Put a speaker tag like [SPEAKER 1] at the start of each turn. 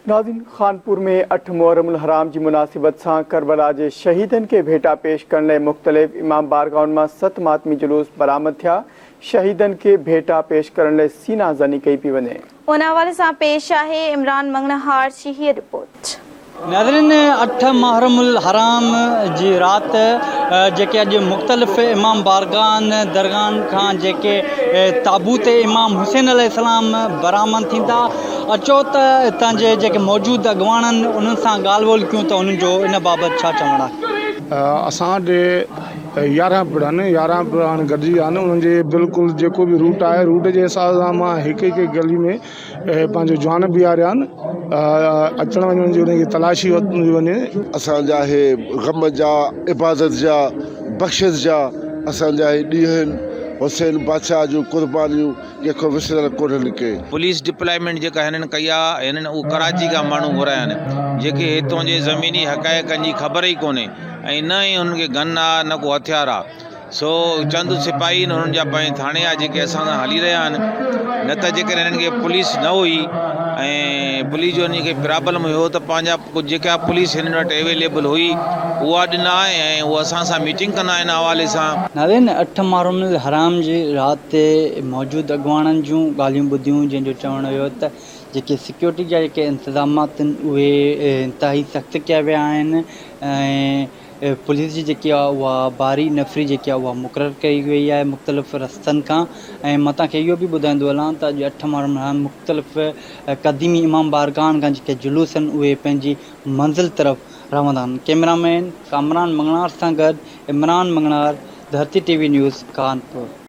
[SPEAKER 1] ناظرين خانپور ۾ اٺ محرم الحرام جي مناسبت سان ڪربلا جي شهيدن کي ڀيٽا پيش ڪرڻ لاء مختلف امام بارگاهن مان ست ماتمي جلوس برآمد ٿيا، شهيدن کي ڀيٽا پيش ڪرڻ لاء سينا زني ڪئي پئي وڃي.
[SPEAKER 2] ان حوالي سان پيش آهي عمران مڱڻهار جي هيء رپورٽ.
[SPEAKER 3] ناظرين اٺ محرم الحرام جي رات جيڪي اڄ مختلف امام بارگاهن درگاهن کان جيڪي تابوت امام حسين عليه السلام برآمد ٿيندا اچو ته اتان جي جيڪي موجود اڳواڻن انهن سان ڳالهه ٻولهه ڪيون ته انهن جو ان بابت ڇا چوڻ آهي.
[SPEAKER 4] اسان وٽ 11 پڙ آهن 11 پڙ هاڻي گڏجي ويا آهن انهن جي بلڪل جيڪو به روٽ آهي روٽ جي حساب سان مان هڪ هڪ گلي ۾ پنهنجو جوان بيهاريا آهن اچڻ وڃڻ جي انهن کي تلاشي ورتي وڃي.
[SPEAKER 5] اسان جا اهي غم جا، عبادت جا، بخشش جا اسان جا اهي ڏينهن آهن، حسين بادشاهه جون قربانيون ڪنهن کان وسريل ڪونهن ڪي.
[SPEAKER 6] پوليس ڊپلائمينٽ جيڪا هنن ڪئي آ هنن اهو ڪراچي کان ماڻهو گهرايا آهن جيڪي هتون جي زميني حقائقن جي خبر ئي ڪونهي ۽ نه ئي هنن کي گن آ نه ڪو هٿيار آ سو چند سپاهي آهن انهن جا پنهنجي ٿاڻي جا جيڪي اسان سان هلي رهيا آهن نه ته جيڪڏهن هنن کي پوليس نه هئي ۽ پوليس جو هنن کي پرابلم هيو ته پنهنجا ڪجهه جيڪا پوليس هنن وٽ اويليبل هئي اها ڏنا ۽ هو اسان سان ميٽنگ ڪندا ان حوالي سان.
[SPEAKER 3] ناظرين اٺ محرم الحرام جي رات تي موجود اڳواڻن جون ڳالهيون ٻڌيون جنهن جو چوڻ هيو ته جيڪي سيڪيورٽي جا جيڪي انتظامات آهن اهي انتهائي سخت ڪيا ويا آهن ۽ پوليس جي جيڪي آهي اها باري نفري جيڪي آهي اها مقرر ڪئي وئي آهي مختلف رستن کان ۽ مان توهان کي اهو به ٻڌائيندو هلان ته اڄ اٺ محرم الحرام مختلف قديمي امام بارگاهن کان جيڪي جلوس آهن اهي پنهنجي منزل طرف روندا آهن ڪئميرا مين ڪامران مڱڻهار سان گڏ Imran Manganhar Dharti T V news Khanpur.